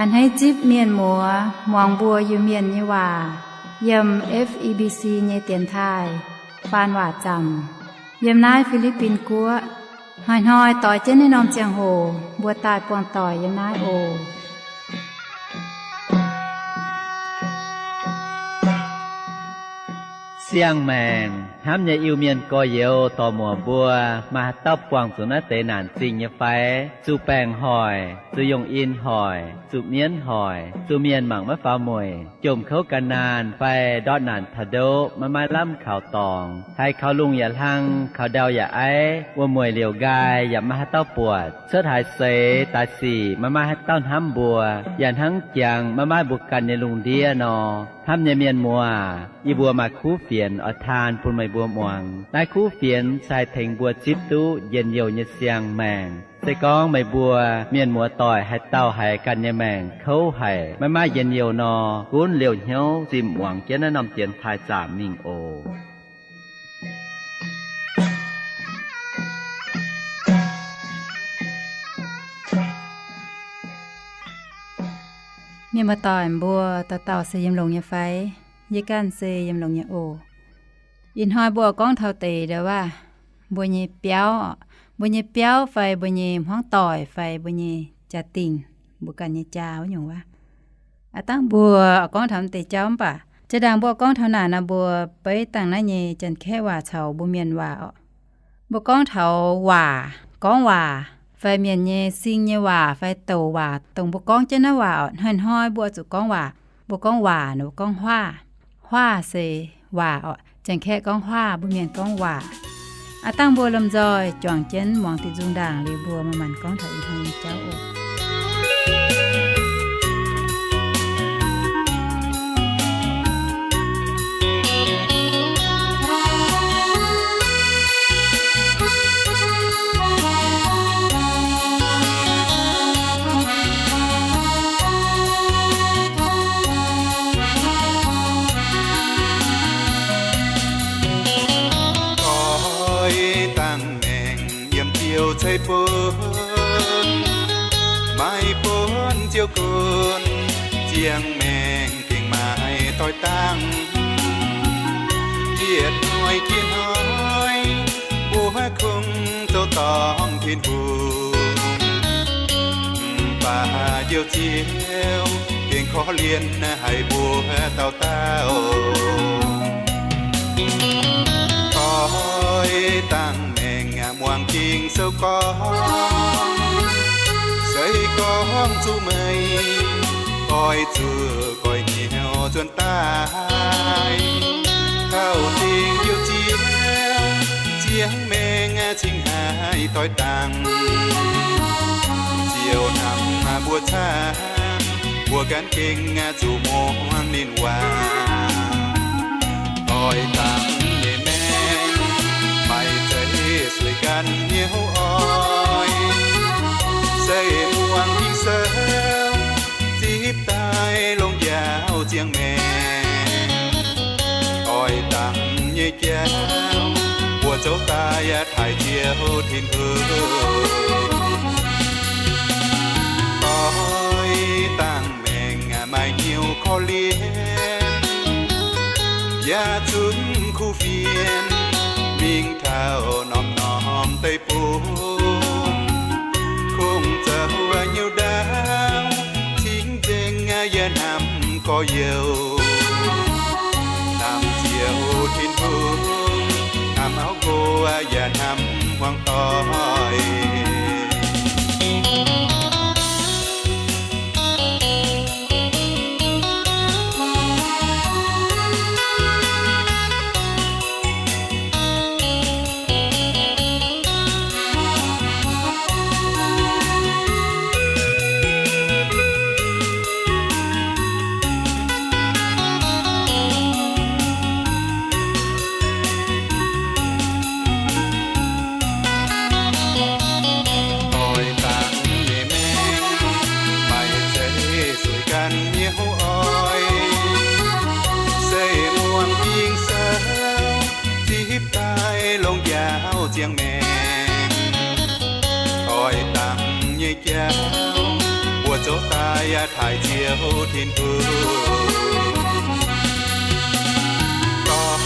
A'hneiv zipv mienh muoz muangx mbuo Iu-Mienh nyei waac yiem F E B C nyei dienx taaih faan waac zaamc yiem naaiv Fi^li^bin Guoqv. Hnoi-hnoi doix jienv naaiv norm ziangh hoc mbuo daaih buangh doic yiem naaiv oc. Siang-maengc hnamv nyei Iu-Mienh gorx-youz dorc-muoc mbuo, maaih haaix dauh buangh zuqc naaiv deix naanc zingh nyei fai? Zuqc baengc hoic, zuqc yungh in hoic, zuqc mienv hoic, zuqc mienh mangc maiv faaux mueic, jomc kouv ga'naanh fai ndortv naanc taux ndoqv maiv maaih lamh kaux dorngx, haiz kaux lungh yaac hlang, kaux ndau yaac aiv, wuom-mueic liouc nqaai yaac maiv maaih haaix dauh buatc, cuotv haaix seix daaih sic maiv maaih haaix dauh hnamv mbuo, yaac hnangv jangx maiv maaih mbuo ganh nyei lungh ndiev nor. Hnamv nyei mienh muoz, yie mbuo maaih kuv fienx oix taan bun meih mbuo muangx. Naaiv kuv fienx se haih tengx mbuo zipv duqv njien-youh nyei siang-maengc. Se gorngv meih mbuo mienh muoz doic haaix dauh haiz ganh nyei maengc kouv haic, maiv maaih njien-youh nor, gunv liouh hnyouv zimh muangx jienv naaiv norm dienx taaih zaamc mingh oc. Mienh muoz doic mbuo, dauh dauh se yiem longx nyei fai? Yie ganh se yiem longx nyei oc. Ih hnoi mbuo gorngv taux deix ndau waac, mbuo nyei biauv, mbuo nyei biauv fai mbuo nyei hmuangv doic fai mbuo nyei jaa-dingh, mbuo ganh nyei jaa wuov nyungc waac. Aav dangh mbuo gorngv taux deix jauv mv baac zinh ndaangc mbuo gorngv taux naaic nor, mbuo beiv dangh naaiv nyei Janx-Kaeqv waac caux mbuo Mienh waac oc. Mbuo gorngv taux waac, gorngv waac, fai mienh nyei sing nyei waac fai douc waac, dongh mbuo gorngv jienv naaiv waac oc. Hnoi-hnoi mbuo zuqc gorngv waac. Mbuo gorngv waac nor, mbuo gorngv huaav. Huaav se waac oc. Janx-Kaeqv gorngv huaav, mbuo Mienh gorngv waac. Aav dangh mbuo lomh nzoih juangc jienv muangx diuc nzung ndaangc liuz mbuo manc-manc gorngv taux ih hnoi nyei jauv oc. Doix dangh maengc yiem Ziouv ceix bun, maiv buonv Ziouv gunv, ziangh maengc gengh maaih doix dangh. Yietc hnoi jiex hnoi, mbuo kungx zoux dorngc Tin-Hungh. Mv baac Njoux Ziouv gengh korv-lienh haic mbuo dauh dauh. Doix dangh maengc muangx Ging-Sou gorngv, se gorngv zuqc meih oix zuqc goiv hnyouv nzuonx daaih, taux dingc Njoux Ziouv, ziangh maengc cingx haih doix dangh. Ziouv hnamv mbuo camv, mbuo ganh gengh zuqc muangx ninh waac. Doix dangh nyei maengc maaih zeiv sueih ganh hnyouv oix, se muangx Ging-Sou zipv daaih longx njaaux ziangh maengc. Doix dangh nyei jauv mbuo zoux daaih taaih Ziouv Tin-Hungh. Doix dangh maengc maaih hnyouv korv-lienh, yaac zunc kuv fienx mingh taux norm-norm deic-bung. Kungx zoux hnyouv ndaauv cingx nzengc yaac hnamv gorx-youz, hnamv Ziouv Tin-Hungh, hnamv auv nqox yaac hnamv hmuangv doic. Doix dangh nyei Daaih yaac taaih Ziouv Tin-Hungh, doix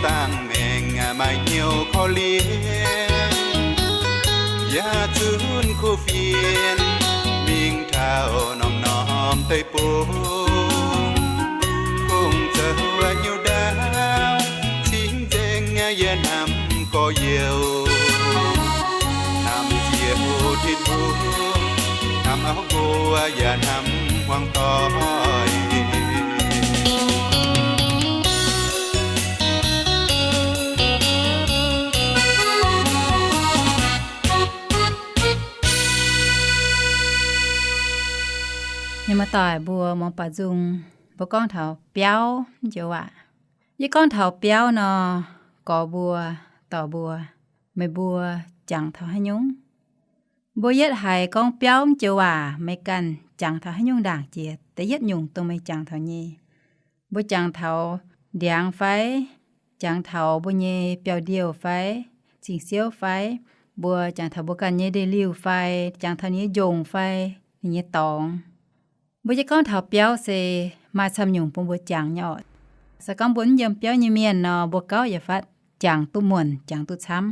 dangh maengc maaih hnyouv korv-lienh, yaac zunv kuv fienx mingh taux norm-norm deic-bung. Kungx zoux hnyouv ndaauv cingv nzengc yie hnamv gorx-youz, hnamv Ziouv Tin-Hungh, hnamv auv nqox yaac hnamv hmuangv doic. Mienh muoz-doic mbuo muangx baaux nzung, mbuo gorngv taux biauv mv joux waac. Yie gorngv taux biauv nor, gorx mbuo, dorc mbuo, meih mbuo jangx taux haaix nyungc? Mbuo yietv haiz gorngv biauv mv joux waac, meih ganh jangx taux haaix nyungc ndaangc jiex da'yietv nyungc dongh meih jangx taux nyei? Mbuo jangx taux ndiangx fai? Jangx taux mbuo nyei biauv-ndiouh fai? Cing-siouv fai? Mbuo jangx taux mbuo ganh nyei ndeic-liuh fai? Jangx taux ninh nyei njongc fai ninh nyei dorngx? Mbuo yie gorngv taux biauv se maaih camv nyungc bun mbuo jangx nyei orqc. Se gorngv mbuo mv yiem biauv nyei mienh nor, mbuo gauh yietc fatv jangx duqv muonc, jangx duqv camv.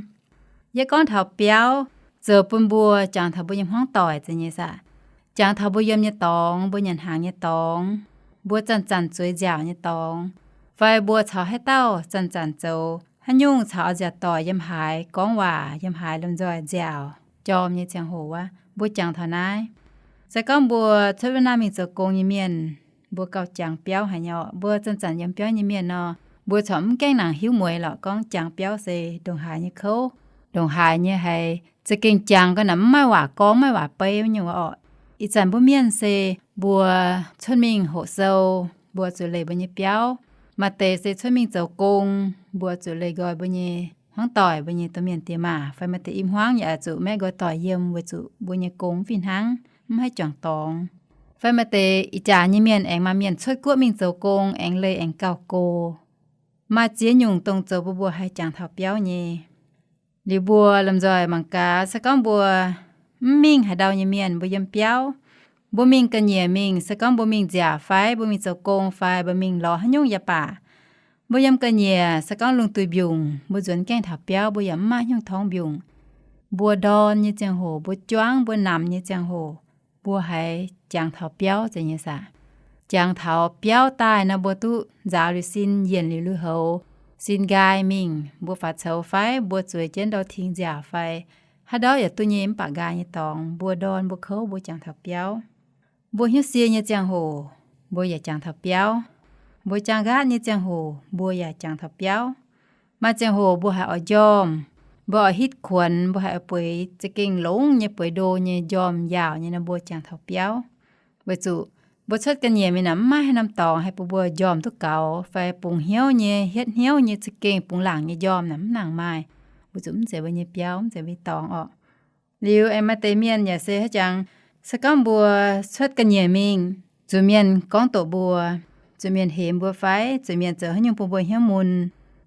Yie gorngv taux biauv zoux bun mbuo jangx taux mbuo nyei hmuangv doic zeiz nyei saah? Jangx taux mbuo yiem nyei dorngx, mbuo nyanc hnaangx nyei dorngx, mbuo zanc-zanc zueiz nziaauc nyei dorngx, fai mbuo caux haaix dauh zanc-zanc zoux haaix nyungc caux a'nziaauc doic yiem haaix gorngv waac, yiem haaix lomh nzoih nziaauc jorm nyei ziangh hoc wuov, mbuo jangx taux naaiv. Se gorngv mbuo cuotv wuov naaiv mingh zoux gong nyei mienh, mbuo gauh jangx biauv haic nyei orqc. Mbuo zanc-zanc yiem biauv nyei mienh nor, mbuo corc mv gaengh nangc hiuv mueiz lorqc gorngv jangx biauv se ndongc haaix nyei kouv, ndongc haaix nyei haiz za'gengh jangx ga'naaiv mv maaih waac gorngv, mv maaih waac beiv nyungc orqc. Ih zanc mbuo mienh se mbuo cuotv mingh hoqc sou, mbuo zuqc leih mbuo nyei biauv. Maaih deix se cuotv mingh zoux gong, mbuo zuqc leih nqoi mbuo nyei hmuangv doic, mbuo nyei domh mienh diex maac, fai maaih deix i hmuangv yaac zuqc maeqv nqoi doic yiem weic zuqc mbuo nyei gong mv fih hnangv, mv haih juangc dorngx. Fai maaih deix ih jaax nyei mienh aengx maaih mienh cuotv guoqv mingh zoux gong, aengx leih aengx gauh go. Maaih ziex nyungc dongh zoux bun mbuo haih jangx taux biauv nyei. Liuz mbuo lomh nzoih mangc gaax, se gorngv mbuo mv mingh haaix ndau nyei mienh, mbuo yiem biauv, mbuo mingh ga'nyiec mingh, se gorngv mbuo mingh nziaauc fai mbuo mingh zoux gong fai mbuo mingh lorz haaix nyungc yaac baac, mbuo yiem ga'nyiec se gorngv lungh duih mbiungc, mbuo nzuonx gaengh taux biauv, mbuo yaac mv maaih haaix nyungc torngv mbiungc. Mbuo ndorn nyei ziangh hoc, mbuo juangv, mbuo namx nyei ziangh hoc, mbuo haiz jangx taux biauv zeiz nyei saah? Jangx taux biauv daaih nor, mbuo duqv nzaaux liuz sin, yienc liuz lui-houx, sin nqaai mingh, mbuo faaux coux fai mbuo zueiz jienv ndau-ting nziaauc fai haaix ndau yaac duqv nyei, mv baac nqaai nyei dorngx, mbuo ndorn mbuo kouv, mbuo jangx taux biauv. Mbuo hnyouv sie nyei ziangh hoc, mbuo yaac jangx taux biauv. Mbuo jaang nqaatv nyei ziangh hoc, mbuo yaac jangx taux biauv. Maaih ziangh hoc mbuo haiz oix njormh, mbuo oix hitv kuonx, mbuo haiz oix bueix za'gengh longx nyei, bueix ndo nyei, njormh yaauc nyei nor, mbuo jangx taux biauv. Weic zuqc mbuo cuotv ga'nyiec mingh naaic mv maaih haaix norm dorngx haih bun mbuo njormh duqv gaux fai bungx hnyouv nyei, hietv hnyouv nyei, za'gengh bungx laangc nyei njormh naaic mv nangc maaih, weic zuqc mv zeiz mbuo nyei biauv, mv zeiz mbuo nyei dorngx orqc. Liuz aengx maaih deix mienh yaac se haaix jangx, se gorngv mbuo cuotv ga'nyiec mingh, zuqc mienh gorngv doqc mbuo, zuqc mienh hemx mbuo fai zuqc mienh zoux haaix nyungc bun mbuo hnyouv mun,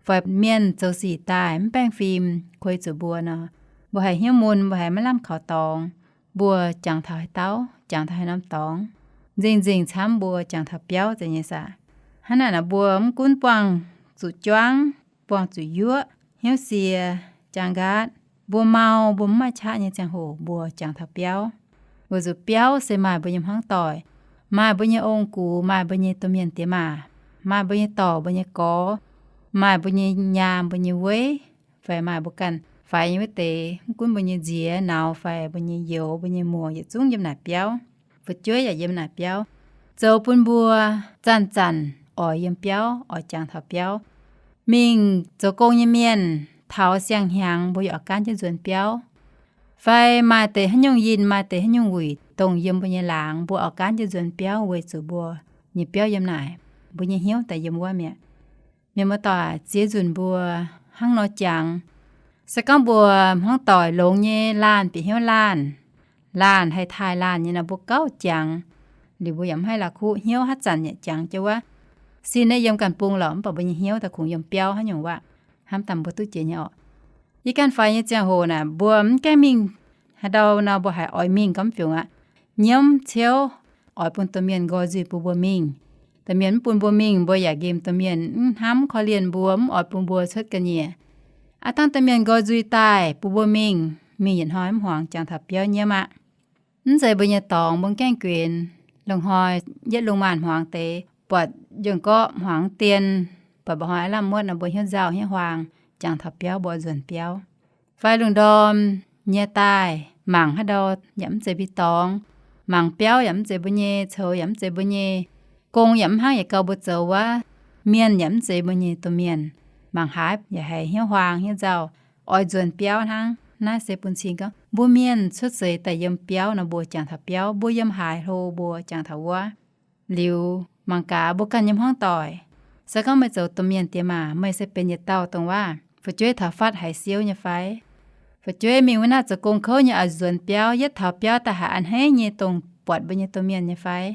fai mienh zoux sic daaih mv baengh fim kuei zuqc mbuo nor, mbuo haiz hnyouv mun, mbuo haiz maiv lamh kaux dorngx, mbuo jangx taux haaix dauh, jangx taux haaix norm dorngx, nzengc-nzengc camv mbuo jangx taux biauv zeiz nyei saah? Hnangv naaic nor mbuo mv gunv buangh zuqc juangv, buangh zuqc yuoqv, hnyouv sie, jaang nqaatv, mbuo mau, mbuo mv maaih qaqv nyei ziangh hoc mbuo jangx taux biauv. Weic zuqc biauv se maaih mbuo nyei hmuangv doic, maaih mbuo nyei ong-gux, maaih mbuo nyei domh mienh diex maac, maaih mbuo nyei dorc, mbuo nyei gorx, maaih mbuo nyei nyaam, mbuo nyei weiv, fai maaih mbuo ganh faix nyei wuov deix, mv gunv mbuo nyei nziex nauz fai mbuo nyei youz, mbuo nyei muoz yietc zungv yiem naaic biauv. Fu'jueiv yaac yiem naaic biauv, zoux bun mbuo zanc-zanc oix yiem biauv oix jangx taux biauv. Mingh zoux gong nyei mienh taux siang-hnyangx mbuo yaac oix gaanv jienv nzuonx biauv. Fai maaih deix haaix nyungc yinh, maaih deix haaix nyungc wuic dongh yiem mbuo nyei laangz, mbuo oix gaanv jienv nzuonx biauv weic zuqc mbuo nyei biauv yiem naaic, mbuo nyei hnyouv daaih yiem wuov mi'aqv. Mienh muoz-doic, ziex nzunc mbuo hnangv nor jangx. Se gorngv mbuo hmuangv doic longx nyei, laanh bieqc hnyouv laanh, laanh haih taaih laanh nyei nor, mbuo gauh jangx. Liuz mbuo yaac mv haih la'kuqv hnyouv haaix zanc yaac jangx jienv wuov. Sin naaiv yiem ganh bung lorqc, mv baac mbuo nyei hnyouv daaih kungx yiem biauv haaix nyungc wuov, hnamv daaih mbuo duqv jiex nyei orqc. Yie ganh faix nyei ziangh hoc naaic, mbuo mv gaengh mingh haaix ndau nor, mbuo haiz oix mingh gormx fiungc aqv. nyiemv ciouv, oix bun domh mienh nqoi nzuih bun mbuo mingh. Domh mienh mv bun mbuo mingh, mbuo yaac nqemh domh mienh mv hnamv korv-lienh mbuo, mv oix bun mbuo cuotv ga'nyiec. Aav dangh domh mienh nqoi nzuih daaih bun mbuo mingh, mingh yietc hnoi mv hmuangx jangx taux biauv nyiemv aqv. Mv zeiz mbuo nyei dorngx mbuo gaengh guenx. Loz-hnoi yietv lungh maanz hmuangx deix, buatc njorngh gorqv hmuangx dien, buatc mba'hnoi lamh muotv nor mbuo hnyouv nzauh hnyouv huaang, jangx taux biauv mbuo nzuonx biauv. Fai lungh ndorm nyei daaih mangc haaix ndau yaac mv zeiz mbuo dorngx, mangc biauv yaac mv zeiz mbuo nyei, coux yaac mv zeiz mbuo nyei, gong yaac mv hnangv yietc gau mbuo zoux wuov, mienh yaac mv zeiz mbuo nyei domh mienh, mangc haaix yaac haiz hnyouv huaang hnyouv nzauh, oix nzuonx biauv hnangv. Naaiv se bun cing gorngv mbuo mienh cuotv seix daaih yiem biauv nor mbuo jangx taux biauv, mbuo yiem haaix hlo mbuo jangx taux wuov. Liuz mangc gaax mbuo ganh nyei hmuangv doic. Se gorngv meih zoux domh mienh diex maac, meih se benx yietc dauh dongh waac fu'jueiv taux fatv haiz siouv nyei fai? Fu'jueiv mingh wuov naaiv zoux gong kouv nyei oix nzuonx biauv, yietv taux biauv daaih haiz a'hneiv nyei dongh buatc mbuo nyei domh mienh nyei fai?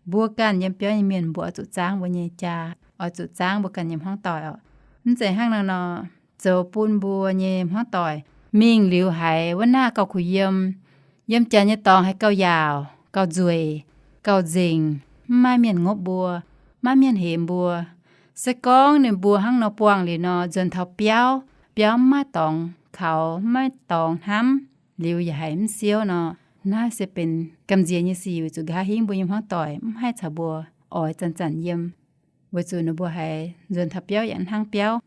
Mbuo ganh yiem biauv nyei mienh mbuo oix zuqc zaangv mbuo nyei jaa, oix zuqc zaangv mbuo ganh nyei hmuangv doic oc. Mv zeiz hnangv naaiv nor, zoux bun mbuo nyei hmuangv doic mingh liuz haiz wuov naaiv gauh kuh yiem, yiem janx nyei dorngx haiz gauh yaauc, gauh nzueic, gauh nzengc, mv maaih mienh ngopv mbuo, maiv mienh hemx mbuo. Se gorngv ninh mbuo hnangv nor buangh liuz nor, nzuonx taux biauv, biauv mv maaih dorngx kaux, mv maaih dorngx hnamv, liuz yaac haiz mv siouv nor, naaiv se benx gamh nziex nyei sic, weic zuqc nqa'haav hingv mbuo nyei hmuangv doic mv haih caux mbuo oix zanc-zanc yiem, weic zuqc ninh mbuo haiz nzuonx taux biauv yaac mv hnangv biauv.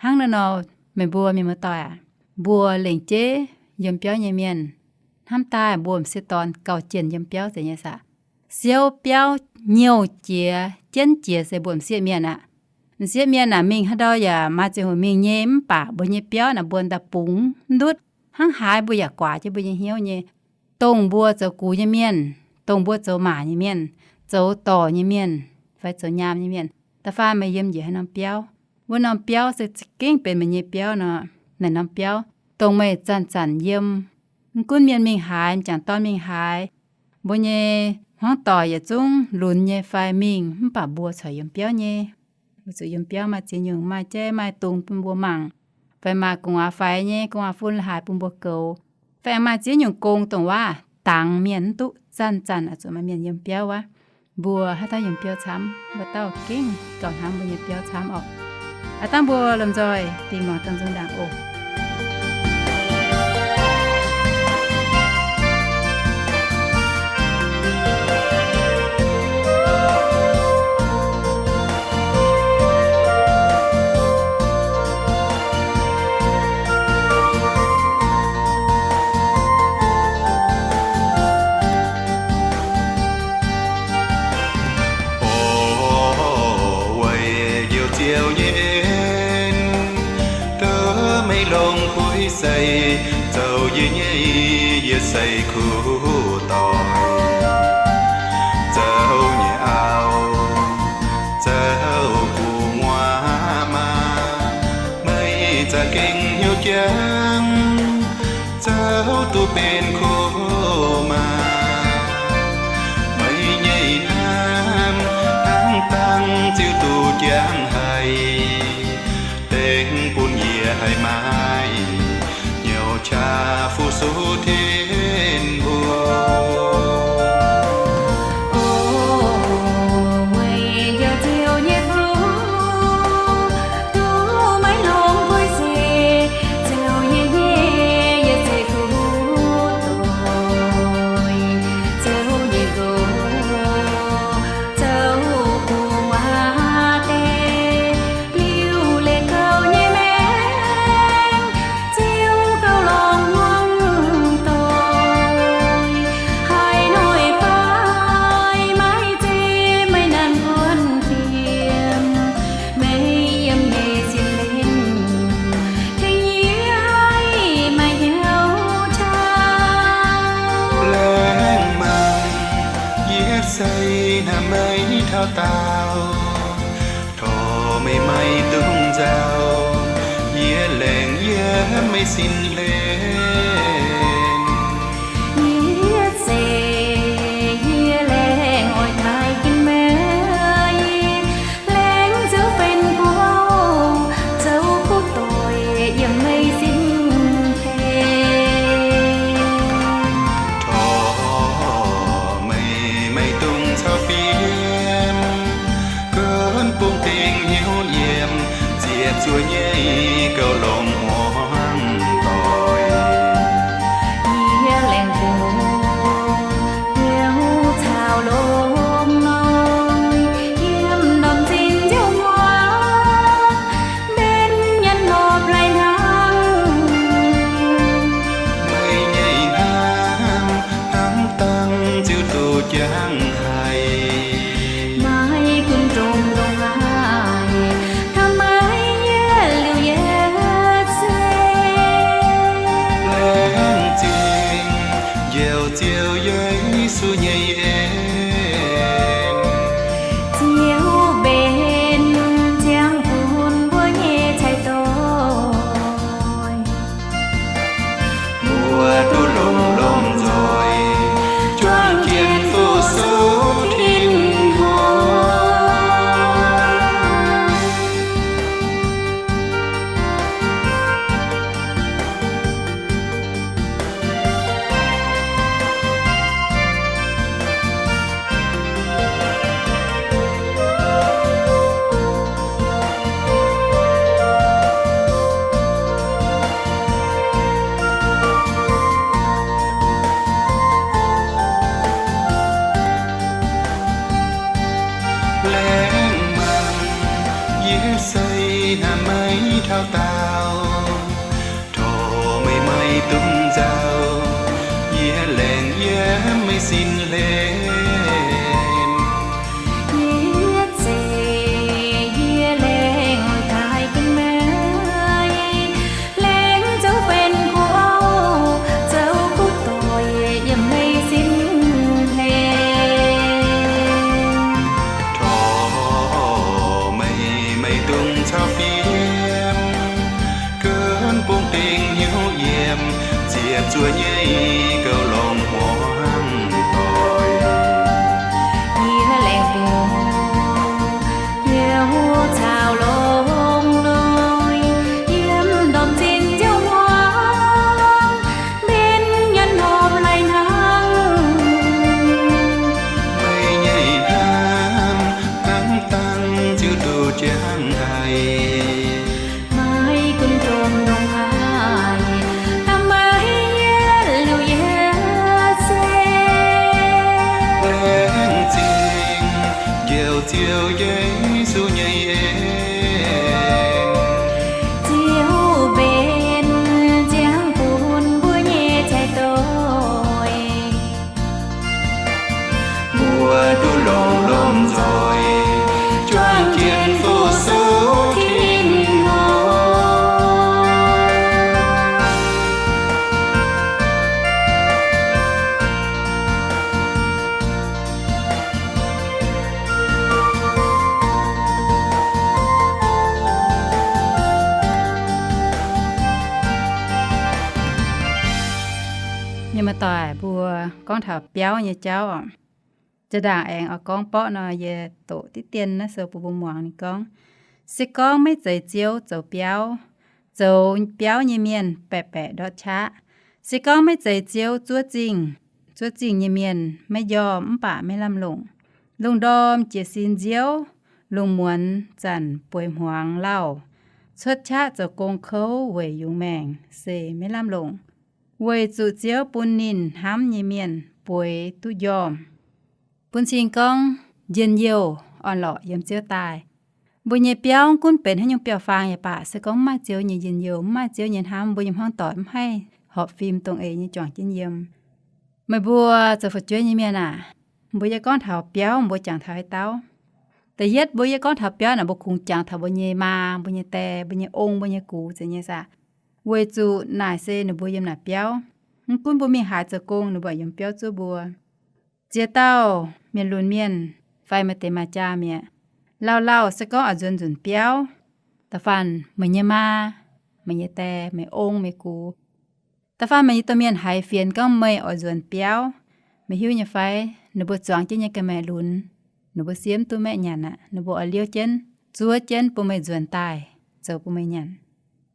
Hnangv naaiv nor, meih mbuo mienh muoz-doic aac, mbuo lengc jeiv yiem biauv nyei mienh, hnamv daaih mbuo m'sieqv dorn gauh jienh yiem biauv zeiz nyei saah? Siouv biauv nyouh jiex jienv jiex se mbuo m'sieqv mienh aqv. M'sieqv mienh naaic mingh haaix ndau yaac maaih ziangh hoc mingh nyei, mv baac mbuo nyei biauv naaic mbuo ndaaih bungx mv ndutv, hnangv haaix mbuo yaac guaax jienv mbuo nyei hnyouv nyei. Dongh mbuo zoux gux nyei mienh, dongh mbuo zoux maac nyei mienh, zoux dorc nyei mienh, fai zoux nyaam nyei mienh, da'faanh meih yiem njiec haaix norm biauv, wuov norm biauv se za'gengh benx meih nyei biauv nor, naaic norm biauv dongh meih zanc-zanc yiem. Mv gunv mienh mingh haaix, m'jangc dorn mingh haaix, mbuo nyei hmuangv doic yietc zungv lunx nyei fai mingh, mv baac mbuo corc yiem biauv nyei. Weic zuqc yiem biauv maaih ziex nyungc, maaih jaiv maaih dungz bun mbuo mangc, fai maaih gu'nguaaz faix nyei gu'nguaaz fun haaix bun mbuo goux, fai maaih ziex nyungc gong dongh waac dangx mienh mv duqv, zanc-zanc oix zuqc maaih mienh yiem biauv wuov. Mbuo haaix dauh yiem biauv camv, wuov dauh gengh gauh hnamv mbuo nyei biauv camv orqc. Aav dangh mbuo lomh nzoih dingh muangx dangh nzung ndaangc oc. Orv, weic njoux Ziouv nyei en, duqv meih longc buix seix, zoux yie nyei yietc seix kuv doic. Zoux nyei auv, zoux gu'nguaaz maa, meih za'gengh hnyouv jangx, zoux duqv benx kuv maa. Meih nyei hnamv hnangv dangh ziouc duqv jangx haic, dengv bun yie haih maaih hnyouv qaqv fu-sux Tin-Hungh. O, weic njoux Ziouv nyei kuv, duqv meih longc buix seix, zoux yie nyei yietc seix kuv doic. Zoux nyei nqox, zoux gu'nguaaz deix, liuc leiz gauh nyei maengc, Ziouv gauh longc hmuangv doic. Haaix noic fai maiv zeiz meih naaic buonv jiem, meih yiem nyei sin lengh, tengx yie haih maaih hnyouv qaqv. Laengz mangc yie se hnamv meih taux daauh, tov meih maaih dungx nzauh, yie laengz yie meih sin hlen. Yie se, yie laengz oix taaih ginv meih, laengz ziouc benx guv, zoux kuv doic yiem meih sin hlen. Tov zuov nyei gauh longc muangx doic. Yie laengz bungx biauv caux longx noic, yiem ndorm zinh nziouv hmuangx, mbenc nyanc hopv lai-hnaangx. Meih nyei hnamv hnamv dangh ziouc duqv jangx haic. Maiv gunv ndongc haaix, hnamv meih yie liuz yie se. Laengz zingh njoux Ziouv Yesu nyei en, Ziouv mbenc ziangx bun mbuo nyei cai doic. Mbuo duqv longx longx nzoih, juangc jienv fu-sux Tin-Hungh. Laengz maanc yie se hnamv meih taux daauh, tov meih maiv dungx nzauh, yie laengz yiem meih sin hlen. Yie zeiz yie laengz taaih jienv meih, laengz zoux benx kuv auv, zoux kuv doic yiem meih sin hlen. Tov meih maiv dungx caux fim, gunv bungx dingc hnyouv yiem, ziepc zuoqv nyei gauh longc muangx doic. Yie laengz bungx biauv caux longx noic, yiem ndorm zinh nziouv hmuangx, mbenc nyanc hopv lai-hnaangx. Meih nyei hnamv hnamv dangh ziouc duqv jangx haic. Maiv gunv ndongc haaix, hnamv meih yie liuz yie se. Laengz zingh njoux Ziouv Yesu nyei en, Ziouv mbenc ziangx bun mbuo nyei cai doic. Mbuo duqv longx longx nzoih, juangc jienv fu-sux Tin-Hungh. Mienh muoz-doic, mbuo gorngv taux biauv nyei jauv oc. Zinh ndaangc aengx oix gorngv borqv nor, yie doqc diqv dien naaiv sou bun mbuo muangx. Ninh gorngv, se gorngv maiv zeiz Ziouv zoux biauv, zoux biauv nyei mienh baeqc baeqc ndortv qaqv. Se gorngv maiv zeiz Ziouv zuov zingh, zuov zingh nyei mienh maiv njormh mv baac maiv lamh longc. Lungh ndorm jiez sin nziouv, lungh muonz zanc bueix hmuangx lauh, cuotv qaqv zoux gong kouv weic yungz maengc se maiv lamh longc. Weic zuqc Ziouv bun ninh hnamv nyei mienh bueix duqv njormh. Bun cing gorngv njien-youh orn-lorqc yiem Ziouv daaih. Mbuo nyei biauv gunv benx haaix nyungc biauv-faang yaac baac, se gorngv mv maaih Ziouv nyei njien-youh, mv maaih Ziouv nyei hnamv, mbuo yiem hmuangv doic mv haih horpc fim dongh eix nyei juangc jienv yiem. Meih mbuo zoux fu'jueiv nyei mienh aac, mbuo yie gorngv taux biauv mbuo jangx taux haaix dauh? Da'yietv mbuo yie gorngv taux biauv naaic, mbuo kungx jangx taux mbuo nyei maa, mbuo nyei die, mbuo nyei ong, mbuo nyei gux zeiz nyei saah? Weic zuqc naaic se ninh mbuo yiem naaic biauv. Mv gunv mbuo mingh haaix zoux gong, ninh mbuo yiem biauv zuov mbuo. Ziex dauh mienh lunx mienh fai maaih deix maaih jaa mi'aqv, lauh lauh se gorngv oix nzuonx nzunc biauv, da'faanh meih nyei maa, meih nyei die, meih ong, meih gux, da'faanh meih nyei domh mienh haiz fienx gorngv meih oix nzuonx biauv, meih hiuv nyei fai? Ninh mbuo zuangx jienv nyei ga'maeqc lunx, ninh mbuo siemv duqv maeqv nyanc aqv, ninh mbuo oix liouv jienv zuov jienv bun meih nzuonx daaih zoux bun meih nyanc.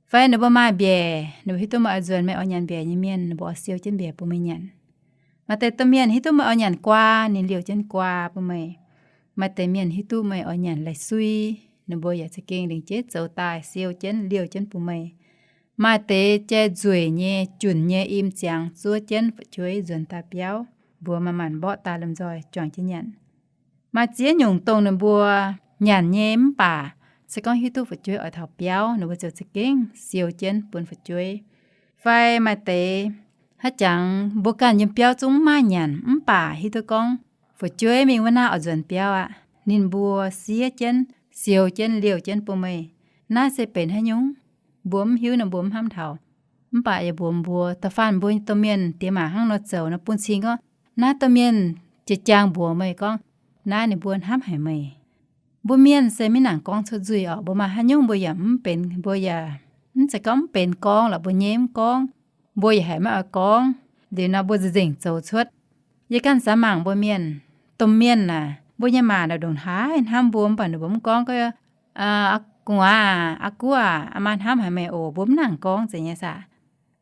Fai ninh mbuo maaih mbiaec, ninh mbuo hiuv duqv meih oix nzuonx, meih oix nyanc mbiaec nyei mienh, ninh mbuo oix siou jienv mbiaec bun meih nyanc. Maaih deix domh mienh hiuv duqv meih oix nyanc guaa, ninh liouh jienv guaa bun meih. Maaih deix mienh hiuv duqv meih oix nyanc lai-sui, Ninh mbuo yaac za'gengh lingc jeiv zoux daaih siou jienv liouh jienv bun meih. Maaih deix jai nzueic nyei, junc nyei, im ziangx zuov jienv fu'jueiv nzuonx daaih biauv, mbuox maaih maanc mborqv daaih lomh nzoih juangc jienv nyanc. Maaih ziex nyungc dongh ninh mbuo nyanc nyei mv baac se gorngv hiuv duqv fu'jueiv oix taux biauv, ninh mbuo ziouc za'gengh siou jienv bun fu'jueiv. Fai maaih deix haaix jangx mbuo ganh yiem biauv zungv mv maaih nyanc mv baac hiuv duqv gorngv fu'jueiv mingh wuov naaiv oix nzuonx biauv aqv, ninh mbuo siev jienv siou jienv liouh jienv bun meih. Naaiv se benx haaix nyungc? Mbuo mv hiuv nor mbuo mv hnamv taux. Mv baac yaac mbuox mbuo, da'faanh mbuo domh mienh diex maac hnangv nor zoux nor bun cing gorngv, naaiv domh mienh jiex jaang mbuox meih gorngv, naaiv ninh mbuo hnamv haic meih. Mbuo mienh se maiv nangc gorngv cuotv nzuih orqc. Mbuo maaih haaix nyungc mbuo yaac mv benx, mbuo yaac mv zeiz gorngv mv benx gorngv lorqc, mbuo nyei mv gorngv, mbuo yaac haiz maiv oix gorngv. Liuz nor mbuo nzengc zoux cuotv. Yie ganh samx mangc mbuo mienh, domh mienh aac, mbuo nyei maa naaic ndongc haaix hnamv mbuo mv baac ninh mbuo mv gorngv, gorngv, Aa gu'nguaaz, aa guv aac, aa maa hnamv haic meih oc. Mbuo mv nangc gorngv zeiz nyei saah.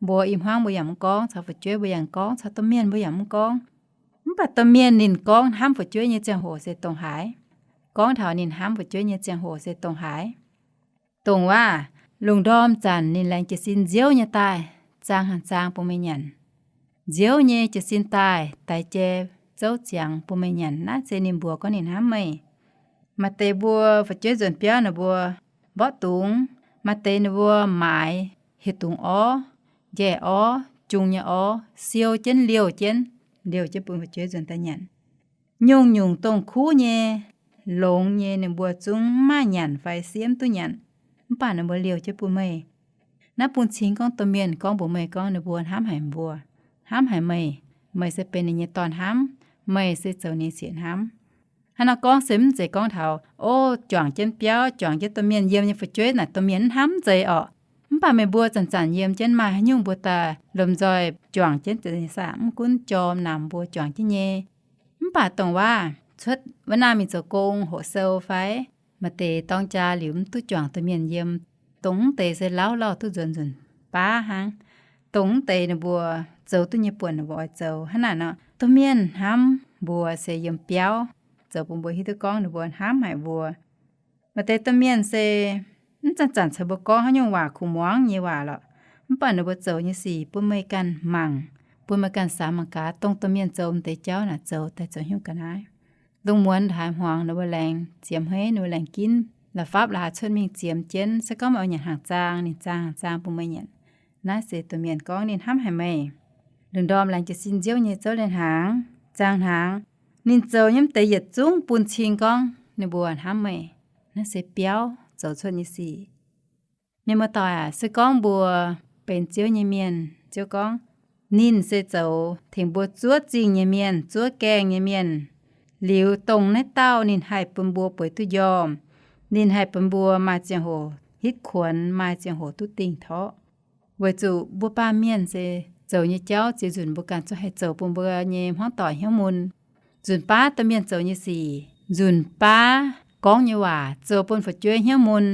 Mbuo i hmuangv mbuo yaac mv gorngv, caux fu'jueiv mbuo yaac mv gorngv, caux domh mienh mbuo yaac mv gorngv. Mv baac domh mienh ninh gorngv hnamv fu'jueiv nyei ziangh hoc se dongh haaix? Gorngv taux ninh hnamv fu'jueiv nyei ziangh hoc se dongh haaix? Dongh waac, lungh ndorm zanc ninh laengz jiez sin nziouv nyei daaih, zaang haaix zaang bun meih nyanc. Nziouv nyei jiez sin daaih, daix jai zouv ziangx bun meih nyanc, naaiv se ninh mbuox gorngv ninh hnamv meih. Maaih deix mbuo fu'jueiv nzuonx biauv ninh mbuo mborqv dungz, maaih deix ninh mbuo maaiz hieh dungz orv, njaih orv, jung nyei orv, siou jienv liouh jienv, liouh jienv bun fu'jueiv nzuonx daaih nyanc. Nyungc-nyungc dongh kuv nyei, longx nyei ninh mbuo zungv mv maaih nyanc fai siev mv duqv nyanc, mv baac ninh mbuo liouh jienv bun meih. Naaiv bun cing gorngv domh mienh gorngv mbuox meih gorngv ninh mbuo hnamv haic mbuo, hnamv haic meih. Meih se benx ninh nyei dorn hnamv, meih se zoux ninh nyei sieqv hnamv. Hnangv naaiv gorngv se mv zeiz gorngv taux, o, juangc jienv biauv, juangc jienv domh mienh yiem nyei fu'jueiv naaic domh mienh mv hnamv, mv zeiz orqc. Mv baac meih mbuo zanc-zanc yiem jienv maaih haaix nyungc mbuo daaih lomh nzoih juangc jienv, saah, mv gunv jorm namx mbuo juangc jienv nyei. Mv baac dongh waac cuotv wuov naaiv mingh zoux gong hoqc sou fai maaih deix dorng jaa liuz mv duqv juangc domh mienh yiem, dongh mv deix se lauh lauh duqv nzuonx nzunc baav hnangv. Dongh mv deix ninh mbuo zoux duqv nyei buonc ninh mbuo oix zoux. Hnangv naaic nor, domh mienh hnamv mbuo se yiem biauv zoux bun mbuo hiuv duqv gorngv ninh mbuo hnamv haic mbuo. Maaih deix domh mienh se mv zanc-zanc caux mbuo gorngv haaix nyungc waac kuv muangx nyei waac lorqc, mv baac ninh mbuo zoux nyei sic bun meih ganh mangc, bun meih ganh samx mangc gaax dongh domh mienh zoux m'deix jauv naaic zoux daaih zoux haaix nyungc ga'naaiv. Lungh muonz haaix hmuangx ninh mbuo laengz ziemx hmeiv, ninh mbuo laengz ginv la'fapv la'haaix cuotv mingh ziemx jienv, se gorngv meih oix nyanc hnaangx zaang, ninh zaang hnaangx zaang bun meih nyanc. Naaiv se domh mienh gorngv ninh hnamv haic meih. Lungh ndorm laengz jiez sin nziouv nyei zouv leiz-hnaangx, zaang hnaangx, ninh zoux nyei m'deix yietc zungv bun cing gorngv ninh mbuo hnamv meih. Naaiv se biauv zoux cuotv nyei sic. Mienh muoz-doic aac, se gorngv mbuo benx Ziouv nyei mienh, Ziouv gorngv, ninh se zoux tengx mbuo zuov zingh nyei mienh, zuov gaengh nyei mienh. Liuz dongh naaiv dauh ninh haih bun mbuo bueix duqv njormh, ninh haih bun mbuo maaih ziangh hoc hitv kuonx, maaih ziangh hoc duqv dingh torqv. Weic zuqc mbuo baamh mienh se zoux nyei jauv ziex nzunc mbuo ganh zungv haih zoux bun mbuo nyei hmuangv doic hnyouv mun. Nzunc baav domh mienh zoux nyei sic, nzunc baav gorngv nyei waac zoux bun fu'jueiv hnyouv mun.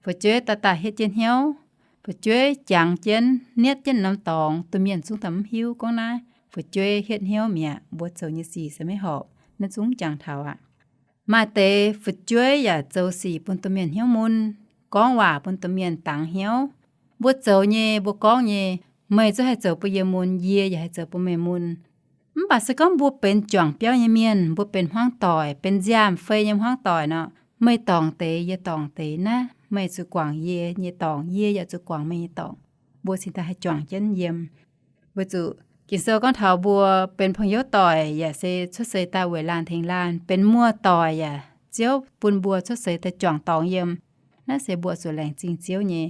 Fu'jueiv daaih daaih hietv jienv hnyouv, fu'jueiv jangx jienv nietv jienv norm dorngx, domh mienh zungv daaih mv hiuv gorngv naaiv fu'jueiv hietv hnyouv mi'aqv, mbuo zoux nyei sic se maiv horpc, naaiv zungv jangx taux aqv. Maaih deix fu'jueiv yaac zoux sic bun domh mienh hnyouv mun, gorngv waac bun domh mienh dangx hnyouv. Mbuo zoux nyei, mbuo gorngv nyei, meih zungv haih zoux bun yie mun, yie yaac haih zoux bun meih mun. Mv baac se gorngv mbuo benx juangc biauv nyei mienh, mbuo benx hmuangv doic, benx nziaamv-fei nyei hmuangv doic nor, meih dorngc deix, yie dorngc deix naaiv, meih zuqc guangc yie nyei dorngc, yie yaac zuqc guangc meih nyei dorngc. Mbuo cingx daaih haih juangc jienv yiem. Weic zuqc Ging-Sou gorngv taux mbuo benx pong youv doic yaac se cuotv seix daaih weic laanh tengx laanh, benx muoz-doic yaac Ziouv bun mbuo cuotv seix daaih juangc dorngx yiem. Naaiv se mbuo zuqc laengz zingh Ziouv nyei.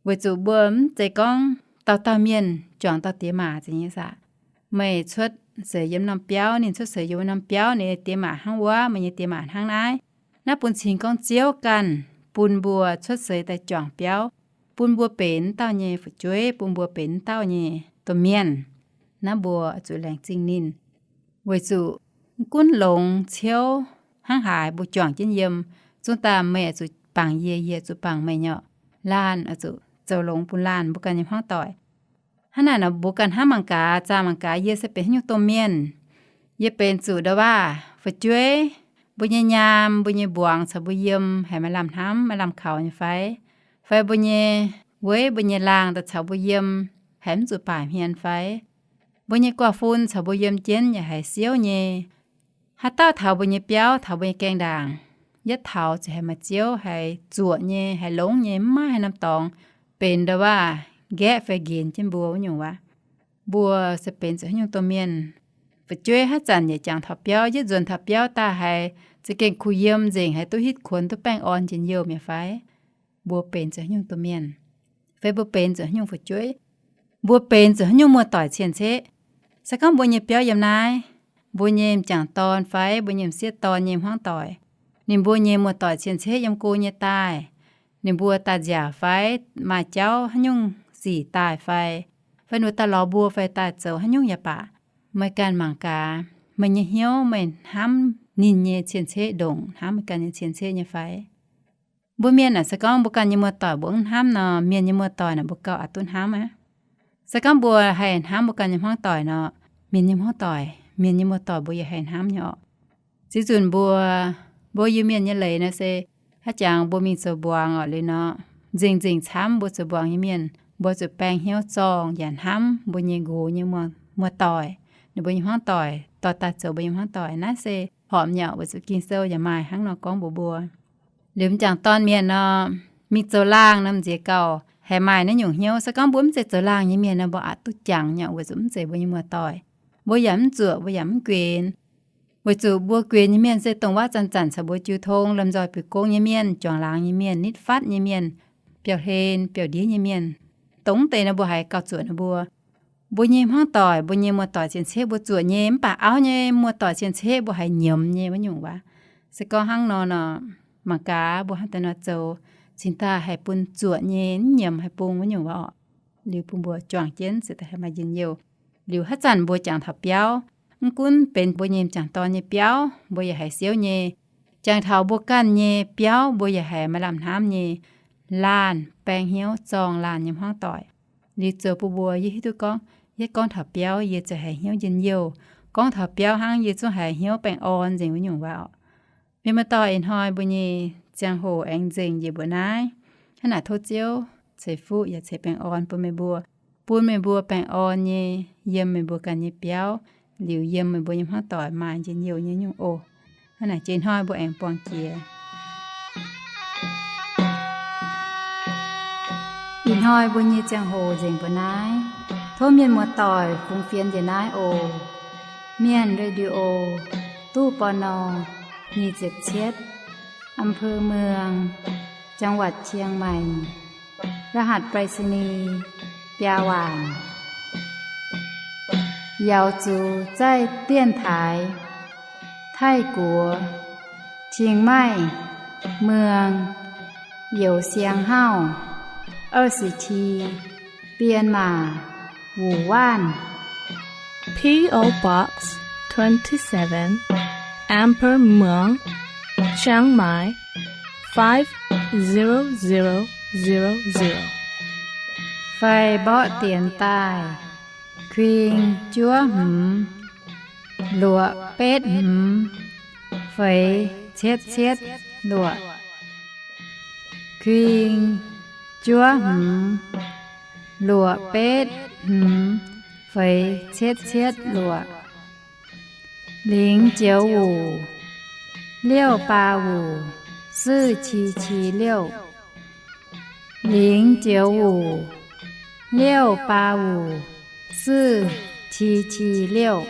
Weic zuqc mbuo mv zeiz gorngv dauh dauh mienh juangc dauh diex maac zeiz nyei saah. Meih cuotv seix yiem norm biauv, ninh cuotv seix yiem norm biauv, ninh diex maac hnangv wuov, meih nyei diex maac hnangv naaiv. Naaiv bun cing gorngv Ziouv ganh bun mbuo cuotv seix daaih juangc biauv, bun mbuo benx dauh nyei fu'jueiv, bun mbuo benx dauh nyei domh mienh. Naaiv mbuo zuqc laengz zingh ninh. Weic zuqc mv gunv longx ciouv hnangv haaix mbuo juangc jienv yiem, zungv daaih meih oix zuqc bangc yie, yie zuqc bangc meih nyei orqc. Laanh oix zuqc zoux longx bun laanh, mbuo ganh nyei hmuangv doic. Hnangv naaic nor mbuo ganh hnamv mangc gaax, zaah mangc gaax, yie se benx haaix nyungc domh mienh. Yie benx zuqc nda'waav fu'jueiv, Mbuo nyei nyaam, mbuo nyei mbuangz caux mbuo yiem haiz maaih lamh hnamv, maaih lamh kaux nyei fai? Fai mbuo nyei weiv, mbuo nyei laangh daaih caux mbuo yiem haiz mv zuqc baaic hmien fai? Mbuo nyei guaav fun caux mbuo yiem jienv yaac haiz siouv nyei. Haaix dauh taux mbuo nyei biauv, taux mbuo nyei gaengh ndaangc, yietv taux zuqc haiz maaih ziouv, haiz zuoqc nyei, haiz longx nyei, mv maaih haaix norm dorngx benx ndau waav nqaeqv fai nqenx jienv mbuo wuov nyungc waac. Mbuo se benx zuqc haaix nyungc domh mienh? Fu'jueiv haaix zanc yaac jangx taux biauv, yietv nzuonx taux biauv daaih haiz za'gengh kuh yiem nzengc, haiz duqv hitv kuonx, duqv baengh orn njien-youh mi'aqv fai? Mbuo benx zuqc haaix nyungc domh mienh? Fai mbuo benx zuqc haaix nyungc fu'jueiv? Mbuo benx zuqc haaix nyungc muoz-doic cien-ceqv? Se gorngv mbuo nyei biauv yiem naaiv, mbuo nyei m'jangc dorn fai mbuo nyei m'sieqv dorn nyei hmuangv doic, ninh mbuo nyei muoz-doic cien-ceqv yiem go nyei daaih, ninh mbuo daaih nziaauc fai maaih jauv haaix nyungc sic daaih fai, fai ninh mbuo daaih lorz mbuo fai daaih zoux haaix nyungc yaac baac, meih ganh mangc gaax, meih nyei hnyouv meih hnamv ninh nyei cien-ceqv ndongc hnamv meih ganh nyei cien-ceqv nyei fai? Mbuo mienh naaic, se gorngv mbuo ganh nyei muoz-doic mbuo mv hnamv nor, mienh nyei muoz-doic naaic mbuo gauh aqc duqv hnamv aqv. Se gorngv mbuo haih hnamv mbuo ganh nyei hmuangv doic nor, mienh nyei hmuangv doic, mienh nyei muoz-doic mbuo yaac haih hnamv nyei orqc. Ziex nzunc mbuo, mbuo Iu-Mienh nyei leiz nor se, haaix jangx mbuo mingh zoux mbuangz orqc liuz nor, nzengc-nzengc camv mbuo zoux mbuangz nyei mienh, mbuo zuqc baeng hnyouv zorng yaac hnamv mbuo nyei nqox nyei muoz-doic, ninh mbuo nyei hmuangv doic, dorh daaih zoux mbuo nyei hmuangv doic. Naaiv se horpc nyei orqc, weic zuqc Ging-Sou yaac maaih hnangv nor gorngv mbuox mbuo. Liuz m'jangc dorn mienh nor, mingh zoux laangh nor m'nziex gauh haih maaih naaiv nyungc hnyouv. Se gorngv mbuo mv zeiz zoux laangh nyei mienh nor, mbuo aqc duqv jangx nyei orqc, weic zuqc mv zeiz mbuo nyei muoz-doic. Mbuo yaac mv zuoqc, mbuo yaac mv guenx. Weic zuqc mbuo guenx nyei mienh se dongh waav zanc-zanc caux mbuo jiu tong, lomh nzoih biux gong nyei mienh, juangc laangz nyei mienh, nitv fatv nyei mienh, biauv-hlen biauv-ndiev nyei mienh. Dongh deix nor mbuo haiz gauh zuoqc ninh mbuo. Mbuo nyei hmuangv doic, mbuo nyei muoz-doic cien-ceqv mbuo zuoqc nyei, mv baac auv nyei muoz-doic cien-ceqv mbuo haiz nyiemz nyei wuov nyungc waac. Se gorngv hnangv nor nor, mangc gaax mbuo hnangv deix nor zoux, cingx daaih haih bun zuoqc nyei, mv nyiemz haih bung wuov nyungc waac orqc. Liuz bun mbuo juangc jienv se daaih haih maaih njien-youh. Liuz haaix zanc mbuo jangx taux biauv, mv gunv benx mbuo nyei m'jangc dorn nyei biauv, mbuo yaac haiz siouv nyei. Jangx taux mbuo ganh nyei biauv, mbuo yaac haiz maaih lamh hnamv nyei. Laanh baeng hnyouv zorng laanh nyei hmuangv doic. Liuz zoux bun mbuo yie hiuv duqv gorngv, yie gorngv taux biauv yie ziouc haiz hnyouv njien-youh. Gorngv taux biauv hnangv yie zungv haiz hnyouv baengh orn nzengc wuov nyungc waac orqc. Mienh muoz-doic, ih hnoi mbuo nyei ziangh hoc aengx nzengc njiec mbuoqc naaiv. Hnangv naaic tov Ziouv ceix fuqv yaac ceix baengh orn bun meih mbuo, bun meih mbuo baengh orn nyei yiem meih mbuo ganh nyei biauv, liuz yiem meih mbuo nyei hmuangv doic maaih njien-youh nyei nyungc oc. Hnangv naaic jiex hnoi mbuo aengx buangh jiex. Ih hnoi mbuo nyei ziangh hoc nzengc mbuoqc naaiv. Tov mienh muoz-doic fungx fienx njiec naaiv oc. Mienh Radio, ตู้ ปณ. nyic ziepc cietv, อำเภอเมือง จังหวัดเชียงใหม่ รหัสไปรษณีย์ biaa waanc. 瑶族在电台 Taiv-Guoqv, Chiang Mai, เมืองหยงเซี่ยงเฮ้า 二十七, 编码 Wu Wan. P O Box twenty-seven, Amber Muang, Chiang Mai, five zero zero zero zero. Fai mborqv dienx daaih, kuing juov hmz, luoqc betv hmz, feix cietv cietv luoqc. Kuing juov hmz, luoqc betv hmz, feix cietv cietv luoqc. 零九五六八五四七七六, 零九五六八五四七七六.